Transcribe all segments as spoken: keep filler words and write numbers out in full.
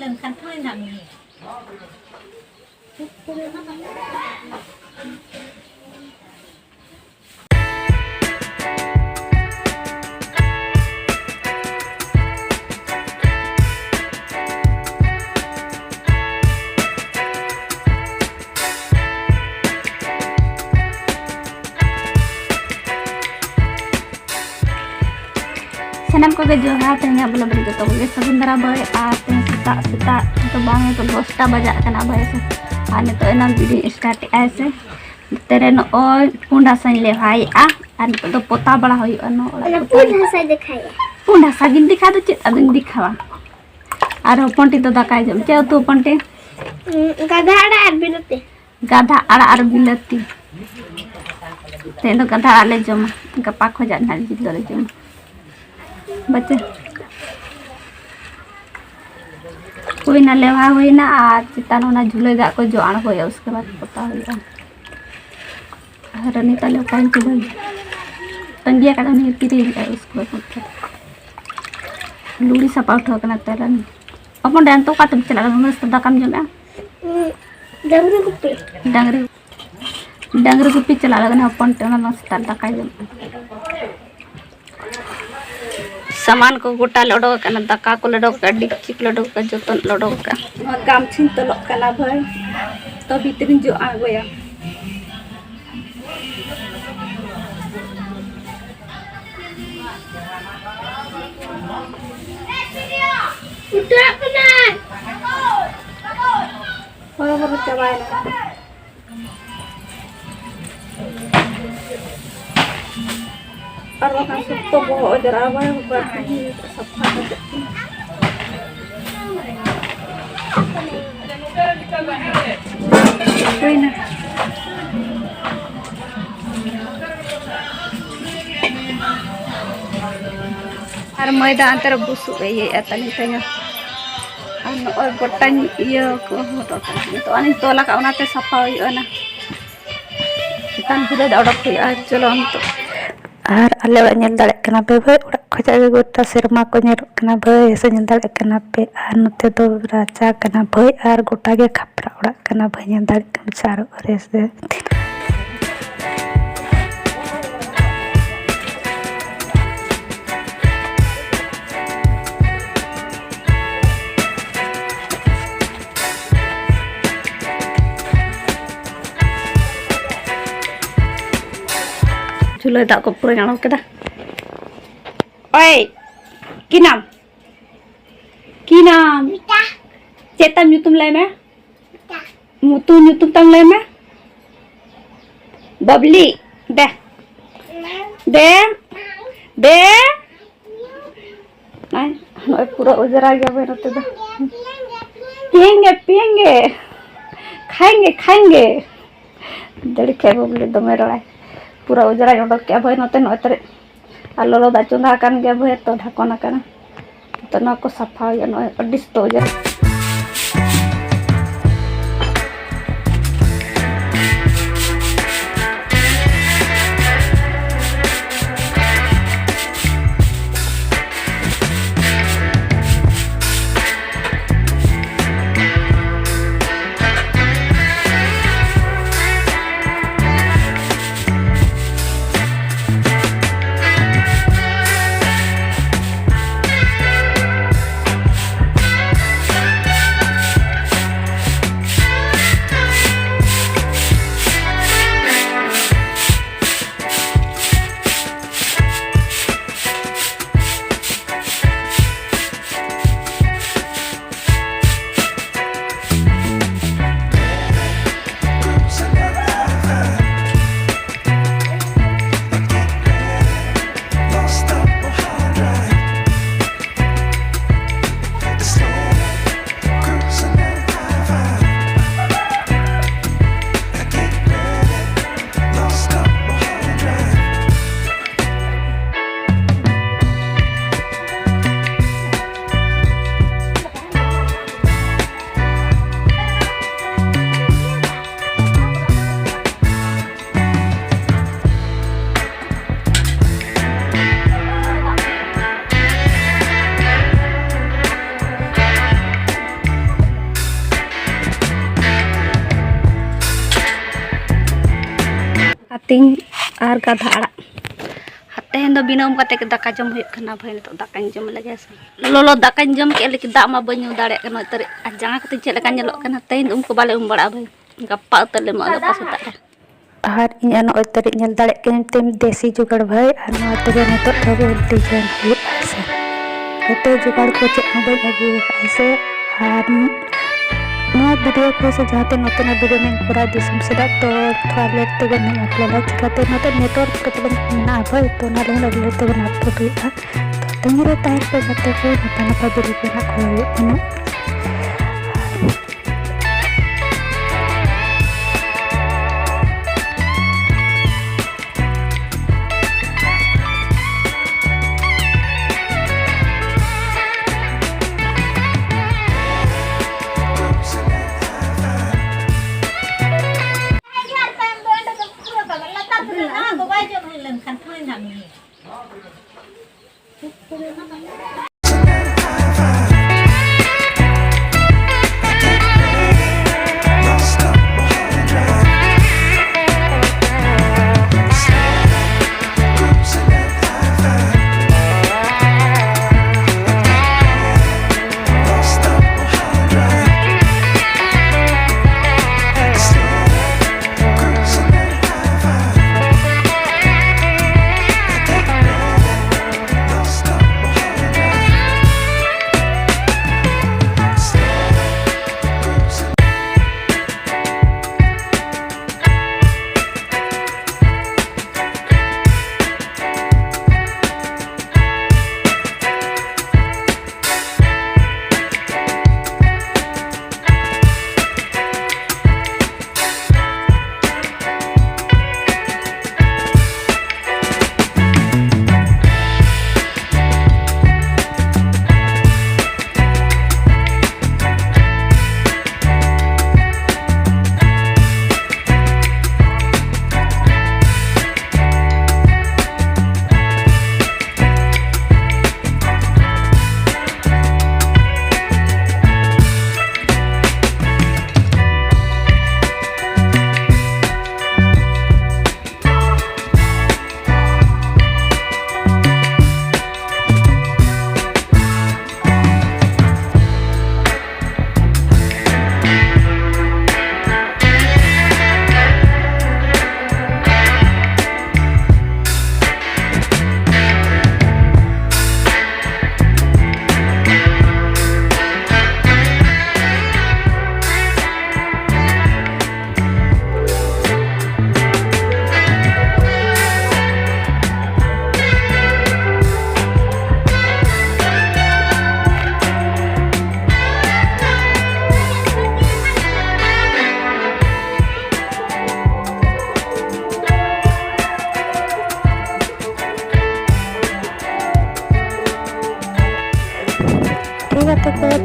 ᱮᱱᱠᱷᱟᱱ ᱛᱷᱚᱲᱮ ᱱᱟᱜ ᱢᱮᱱᱟᱭᱟ᱾ ᱥᱟᱱᱟᱢ ᱠᱚᱜᱮ ᱡᱚᱦᱟᱨ᱾ ᱛᱮᱦᱮᱧᱟᱜ ᱵᱚᱞᱮ ᱵᱚᱞᱮ ᱡᱚᱛᱚ ᱠᱚᱜᱮ ᱥᱟᱹᱜᱩᱱ ᱫᱟᱨᱟᱢ ᱵᱷᱟᱹᱭ᱾ ᱟᱨ ᱛᱮᱦᱮᱧ ᱥᱮᱛᱟᱜ ᱥᱮᱛᱟᱜ ᱫᱚ ᱵᱟᱝ, ᱱᱤᱛᱚᱜ ᱫᱚᱥᱴᱟ ᱵᱟᱡᱟᱜ ᱠᱟᱱᱟ ᱵᱷᱟᱹᱭ ᱥᱮ᱾ ᱟᱨ ᱱᱤᱛᱚᱜ ᱮᱱᱟᱝ ᱵᱷᱤᱰᱤᱭᱳ ᱥᱴᱟᱨᱴ ᱮᱫᱟᱭ ᱥᱮ᱾ ᱱᱚᱛᱮ ᱨᱮ ᱱᱚᱜᱼᱚᱭ ᱯᱩᱸᱰ ᱦᱟᱥᱟᱧ ᱞᱮᱣᱦᱟᱭᱮᱫᱼᱟ᱾ ᱟᱨ ᱱᱤᱛᱚᱜ ᱫᱚ ᱯᱚᱛᱟᱣ ᱵᱟᱲᱟ ᱦᱩᱭᱩᱜᱼᱟ᱾ ᱱᱚᱜᱼᱚᱭ ᱚᱱᱟ ᱯᱩᱸᱰ ᱦᱟᱥᱟᱭ ᱫᱮᱠᱷᱟᱭᱟ᱾ ᱯᱩᱸᱰ ᱦᱟᱥᱟ ᱜᱤᱧ ᱫᱮᱠᱷᱟᱣ ᱫᱚ, ᱪᱮᱫ ᱟᱫᱚᱧ ᱫᱮᱠᱷᱟᱣᱟ? ᱟᱨ ᱦᱚᱯᱚᱱ ᱴᱤ ᱫᱚ ᱫᱟᱠᱟᱭ ᱡᱚᱢ᱾ ᱪᱮᱫ ᱩᱛᱩ ᱦᱚᱯᱚᱱ ᱴᱤ? ᱩᱸ, ᱜᱟᱫᱷᱟ ᱟᱲᱟᱜ ᱟᱨ ᱵᱤᱞᱟᱹᱛᱤ᱾ ᱜᱟᱫᱷᱟ ᱟᱲᱟᱜ ᱟᱨ ᱵᱤᱞᱟᱹᱛᱤ᱾ ᱛᱮᱦᱮᱧ ᱫᱚ ᱜᱟᱫᱷᱟ ᱟᱲᱟᱜ ᱞᱮ ᱡᱚᱢᱟ, ᱜᱟᱯᱟ ᱠᱷᱚᱡᱟᱜ ᱱᱟᱦᱟᱜ ᱡᱤᱞ ᱫᱚᱞᱮ ᱡᱚᱢᱟ᱾ ᱵᱟᱪᱮ, ᱦᱩᱭᱱᱟ, ᱞᱮᱣᱦᱟ ᱦᱩᱭᱱᱟ, ᱟᱨ ᱪᱮᱛᱟᱱ ᱚᱱᱟ ᱡᱷᱩᱞᱟᱹᱭ ᱫᱟᱜ ᱠᱚ ᱡᱚ ᱟᱬᱜᱚᱭᱟ, ᱩᱥᱠᱮ ᱵᱟᱫ ᱯᱚᱛᱟᱣ ᱦᱩᱭᱩᱜᱼᱟ᱾ ᱟᱨ ᱨᱟᱱᱤ ᱛᱟᱞᱮ ᱚᱠᱟᱭᱮᱱ ᱪᱚ ᱵᱟᱹᱧ ᱛᱟᱺᱜᱤ ᱟᱠᱟᱫᱟ, ᱩᱱᱤ ᱛᱤᱨᱮ ᱦᱤᱡᱩᱜᱼᱟ, ᱩᱥᱠᱮ ᱵᱟᱫ ᱯᱚᱛᱟᱣ᱾ ᱞᱩᱜᱽᱲᱤ ᱥᱟᱯᱷᱟ ᱩᱴᱷᱟᱹᱣ ᱠᱟᱱᱟ ᱛᱟᱞᱟᱝ᱾ ᱦᱚᱯᱚᱱ ᱰᱟᱱ ᱛᱚ ᱚᱠᱟ ᱛᱮᱢ ᱪᱟᱞᱟᱜ ᱠᱟᱱᱟ? ᱩᱱᱟᱹᱜ ᱥᱮᱛᱟᱜ ᱫᱟᱠᱟᱢ ᱡᱚᱢᱮᱜᱼᱟ? ᱩᱸ, ᱰᱟᱝᱨᱤ ᱜᱩᱯᱤ᱾ ᱰᱟᱝᱨᱤ, ᱰᱟᱝᱨᱤ ᱜᱩᱯᱤ ᱪᱟᱞᱟᱜ ᱞᱟᱹᱜᱤᱫ ᱦᱚᱯᱚᱱ ᱛᱮ, ᱚᱱᱟ ᱞᱟᱹᱜᱤᱫ ᱥᱮᱛᱟᱜ ᱫᱟᱠᱟᱭ ᱡᱚᱢ᱾ ᱥᱟᱢᱟᱱ ᱠᱚ ᱜᱚᱴᱟ ᱞᱮ ᱚᱰᱚᱠ ᱟᱠᱟᱫᱟ, ᱫᱟᱠᱟ ᱠᱚᱞᱮ ᱚᱰᱚᱠ ᱟᱠᱟᱫᱟ, ᱰᱮᱠᱪᱤ ᱠᱚᱞᱮ ᱚᱰᱚᱠ ᱟᱠᱟᱫᱟ, ᱡᱚᱛᱚ ᱞᱮ ᱚᱰᱚᱠ ᱟᱠᱟᱫᱟ᱾ ᱱᱚᱣᱟ ᱜᱟᱢᱪᱷᱤᱧ ᱛᱚᱞᱚᱜ ᱠᱟᱱᱟ ᱵᱷᱟᱹᱭ, ᱛᱚ ᱵᱷᱤᱛᱨᱤᱧ ᱡᱚᱜ ᱟᱬᱜᱚᱭᱟ᱾ ᱩᱛᱟᱹᱨᱚᱜ ᱠᱟᱱᱟ᱾ ᱦᱚᱨᱚ ᱵᱚᱨᱚ ᱪᱟᱵᱟᱭᱮᱱᱟ᱾ ᱟᱨ ᱵᱟᱠᱷᱟᱱ ᱥᱚᱠᱛᱚ ᱵᱚᱦᱚᱜ ᱚᱡᱽᱨᱟ ᱵᱟᱭ ᱵᱟᱹᱲᱛᱤ ᱥᱟᱯᱷᱟ ᱠᱟᱛᱮ᱾ ᱦᱩᱭᱱᱟ᱾ ᱟᱨ ᱢᱟᱹᱭ ᱫᱚ ᱦᱟᱱᱛᱮ ᱨᱮ ᱵᱩᱥᱩᱵ ᱮ ᱤᱭᱟᱹᱭᱮᱫᱼᱟ ᱛᱟᱹᱞᱤᱧ ᱛᱟᱦᱮᱸᱱᱟ᱾ ᱟᱨ ᱱᱚᱜᱼᱚᱭ ᱜᱚᱴᱟᱧ ᱤᱭᱟᱹ ᱠᱚ ᱦᱚᱴᱚ ᱠᱟᱜᱼᱟ᱾ ᱱᱤᱛᱚᱜ ᱟᱹᱱᱤᱧ ᱛᱚᱞ ᱟᱠᱟᱫ, ᱚᱱᱟᱛᱮ ᱥᱟᱯᱷᱟ ᱦᱩᱭᱩᱜᱼᱟ ᱱᱟ᱾ ᱪᱮᱛᱟᱱ ᱯᱩᱨᱟᱹ ᱫᱚ ᱚᱰᱚᱠ ᱦᱩᱭᱩᱜᱼᱟ᱾ ᱪᱚᱞᱚ ᱱᱤᱛᱚᱜ ᱟᱨ ᱟᱞᱮ ᱚᱲᱟᱜ ᱧᱮᱞ ᱫᱟᱲᱮᱭᱟᱜ ᱠᱟᱱᱟ ᱯᱮ ᱵᱷᱟᱹᱭ, ᱚᱲᱟᱜ ᱠᱷᱚᱱᱟᱜ ᱜᱮ ᱜᱚᱴᱟ ᱥᱮᱨᱢᱟ ᱠᱚ ᱧᱮᱞᱚᱜ ᱠᱟᱱᱟ ᱵᱷᱟᱹᱭ, ᱥᱮ ᱧᱮᱞ ᱫᱟᱲᱮᱭᱟᱜ ᱠᱟᱱᱟ ᱯᱮ? ᱟᱨ ᱱᱚᱛᱮ ᱫᱚ ᱨᱟᱪᱟ ᱠᱟᱱᱟ ᱵᱷᱟᱹᱭ, ᱟᱨ ᱜᱚᱴᱟ ᱜᱮ ᱠᱷᱟᱯᱨᱟ ᱚᱲᱟᱜ ᱠᱟᱱᱟ ᱵᱷᱟᱹᱭ, ᱧᱮᱞ ᱫᱟᱲᱮᱭᱟᱜ ᱠᱟᱱᱟ ᱯᱮ ᱪᱟᱨᱚᱜ ᱨᱮ ᱥᱮ᱾ ᱪᱩᱞᱦᱟᱹ ᱫᱟᱜ ᱠᱚ ᱯᱩᱨᱟᱹᱧ ᱟᱬᱜᱚ ᱠᱮᱫᱟ᱾ ᱳᱭ, ᱠᱤ ᱱᱟᱢ? ᱠᱤ ᱱᱟᱢ? ᱪᱮᱫ ᱛᱟᱢ ᱧᱩᱛᱩᱢ ᱞᱟᱹᱭ ᱢᱮ? ᱢᱩᱛᱩ ᱧᱩᱛᱩᱢ ᱛᱟᱢ ᱞᱟᱹᱭ ᱢᱮ᱾ ᱵᱟᱵᱞᱤ, ᱫᱮ᱾ ᱫᱮ᱾ ᱫᱮ᱾ ᱟᱭ, ᱱᱚᱜᱼᱚᱭ ᱯᱩᱨᱟᱹ ᱚᱡᱽᱨᱟ ᱜᱮᱭᱟ ᱵᱷᱟᱹᱭ ᱱᱚᱛᱮ ᱫᱚ᱾ ᱯᱤᱭᱮᱸᱜᱮ, ᱯᱤᱭᱮᱸᱜᱮ᱾ ᱠᱷᱟᱭᱮᱸᱜᱮ, ᱠᱷᱟᱭᱮᱸᱜᱮ᱾ ᱫᱟᱹᱲᱤ ᱠᱷᱟᱡ ᱵᱟᱵᱞᱤ ᱫᱚᱢᱮ ᱨᱚᱲᱟᱭ᱾ ᱯᱩᱨᱟᱹ ᱚᱡᱽᱨᱟᱧ ᱚᱰᱚᱠ ᱠᱮᱜᱼᱟ ᱵᱷᱟᱹᱭ ᱱᱚᱛᱮ ᱱᱚᱜᱼᱚᱭ ᱛᱟᱹᱨᱤᱡ᱾ ᱟᱨ ᱞᱚᱞᱚ ᱫᱟᱜ ᱪᱚᱸᱫᱟ ᱟᱠᱟᱱ ᱜᱮᱭᱟ ᱵᱷᱟᱹᱭ, ᱛᱚ ᱰᱷᱟᱠᱚᱱ ᱟᱠᱟᱱᱟ᱾ ᱱᱤᱛᱚᱜ ᱱᱚᱣᱟ ᱠᱚ ᱥᱟᱯᱷᱟ ᱦᱩᱭᱩᱜᱼᱟ, ᱱᱚᱜᱼᱚᱭ ᱟᱹᱰᱤ ᱥᱚᱠᱛᱚ ᱚᱡᱽᱨᱟ᱾ ᱛᱤᱧ ᱟᱨ ᱜᱟᱫᱷᱟ ᱟᱲᱟᱜ᱾ ᱟᱨ ᱛᱮᱦᱮᱧ ᱫᱚ ᱵᱤᱱᱟᱹᱢ ᱠᱟᱛᱮ ᱜᱮ ᱫᱟᱠᱟ ᱡᱚᱢ ᱦᱩᱭᱩᱜ ᱠᱟᱱᱟ ᱵᱷᱟᱹᱭ᱾ ᱱᱤᱛᱚᱜ ᱫᱟᱠᱟᱧ ᱡᱚᱢ ᱞᱮᱜᱮ ᱥᱮ᱾ ᱞᱚᱞᱚ ᱫᱟᱠᱟᱧ ᱡᱚᱢ ᱠᱮᱫ ᱞᱟᱹᱜᱤᱫ ᱫᱟᱜ ᱢᱟ ᱵᱟᱹᱧ ᱧᱩ ᱫᱟᱲᱮᱭᱟᱜ ᱠᱟᱱᱟ᱾ ᱩᱛᱟᱹᱨ ᱟᱨ ᱡᱟᱸᱜᱟ ᱠᱚᱛᱮ ᱪᱮᱫ ᱞᱮᱠᱟ ᱧᱮᱞᱚᱜ ᱠᱟᱱᱟ᱾ ᱛᱮᱦᱮᱧ ᱫᱚ ᱩᱱᱠᱩ ᱵᱟᱞᱮ ᱩᱢ ᱵᱟᱲᱟᱜᱼᱟ ᱵᱷᱟᱹᱭ᱾ ᱜᱟᱯᱟ ᱩᱛᱟᱹᱨ ᱞᱮ ᱩᱢᱩᱜᱼᱟ, ᱜᱟᱯᱟ ᱥᱮᱛᱟᱜ ᱨᱮ᱾ ᱟᱨ ᱤᱧ ᱟᱨ ᱱᱚᱜᱼᱚᱭ ᱛᱟᱹᱨᱤᱡ ᱧᱮᱞ ᱫᱟᱲᱮᱭᱟᱜ ᱠᱟᱹᱱᱟᱹᱧ ᱛᱮᱢ ᱫᱮᱥᱤ ᱡᱚᱜᱟᱲ ᱵᱷᱟᱹᱭ, ᱟᱨ ᱱᱚᱣᱟ ᱛᱮᱜᱮ ᱱᱤᱛᱚᱜ ᱫᱷᱟᱹᱵᱤᱡ ᱰᱤᱡᱟᱭᱤᱱ ᱦᱩᱭᱩᱜᱼᱟ ᱥᱮ᱾ ᱡᱚᱛᱚ ᱡᱚᱜᱟᱲ ᱠᱚ ᱪᱮᱫ ᱦᱚᱸ ᱵᱟᱹᱧ ᱟᱹᱜᱩ ᱟᱠᱟᱫᱼᱟ ᱥᱮ᱾ ᱟᱨ ᱱᱚᱣᱟ ᱵᱷᱤᱰᱤᱭᱳ ᱠᱚ ᱥᱮ ᱡᱟᱦᱟᱸ ᱛᱤᱱᱟᱹᱜ ᱱᱚᱛᱮᱱᱟᱜ ᱵᱷᱤᱰᱤᱭᱳ ᱢᱮᱱ ᱠᱚᱨᱟᱣ ᱫᱤᱥᱚᱢ ᱥᱮᱫᱟᱜ, ᱛᱚ ᱛᱷᱚᱲᱟ ᱞᱮᱴ ᱛᱮᱜᱮ ᱱᱟᱦᱟᱜ ᱟᱯᱞᱳᱰᱟ, ᱪᱤᱠᱟᱹᱛᱮ ᱱᱚᱛᱮ ᱱᱮᱴᱣᱟᱨᱠ ᱯᱨᱚᱵᱞᱮᱢ ᱢᱮᱱᱟᱜᱼᱟ ᱵᱷᱟᱹᱭ, ᱛᱚ ᱚᱱᱟ ᱞᱟᱹᱜᱤᱫ ᱟᱹᱰᱤ ᱞᱮᱴ ᱛᱮᱜᱮ ᱱᱟᱦᱟᱜ ᱟᱯᱞᱳᱰ ᱦᱩᱭᱩᱜᱼᱟ᱾ ᱛᱚ ᱛᱟᱺᱜᱤ ᱨᱮ ᱛᱟᱦᱮᱱ ᱯᱮ ᱜᱟᱛᱮ ᱠᱚ, ᱱᱟᱯᱟᱭ ᱱᱟᱯᱟᱭ ᱵᱷᱤᱰᱤᱭᱳ ᱠᱚ ᱱᱟᱦᱟᱜ ᱠᱚ ᱦᱩᱭᱩᱜ ᱠᱟᱱᱟ᱾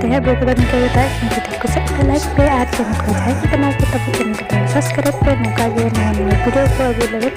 ᱤᱧᱟᱹᱜ video ᱫᱚ ᱱᱤᱝᱠᱟᱹ ᱜᱮ ᱛᱟᱦᱮᱸ ᱠᱟᱱᱟ᱾ ᱡᱩᱫᱤ ᱠᱩᱥᱤᱭᱟᱜ ᱠᱷᱟᱱ like ᱯᱮ ᱟᱨ channel ᱠᱚ ᱡᱟᱦᱟᱸᱭ ᱠᱚ ᱱᱟᱣᱟ ᱠᱚ ᱛᱟᱵᱚ channel ᱠᱚ subscribe ᱯᱮ᱾ ᱱᱚᱝᱠᱟ ᱜᱮ ᱱᱟᱣᱟ ᱱᱟᱣᱟ video ᱠᱚ ᱟᱹᱜᱩ ᱞᱟᱹᱜᱤᱫ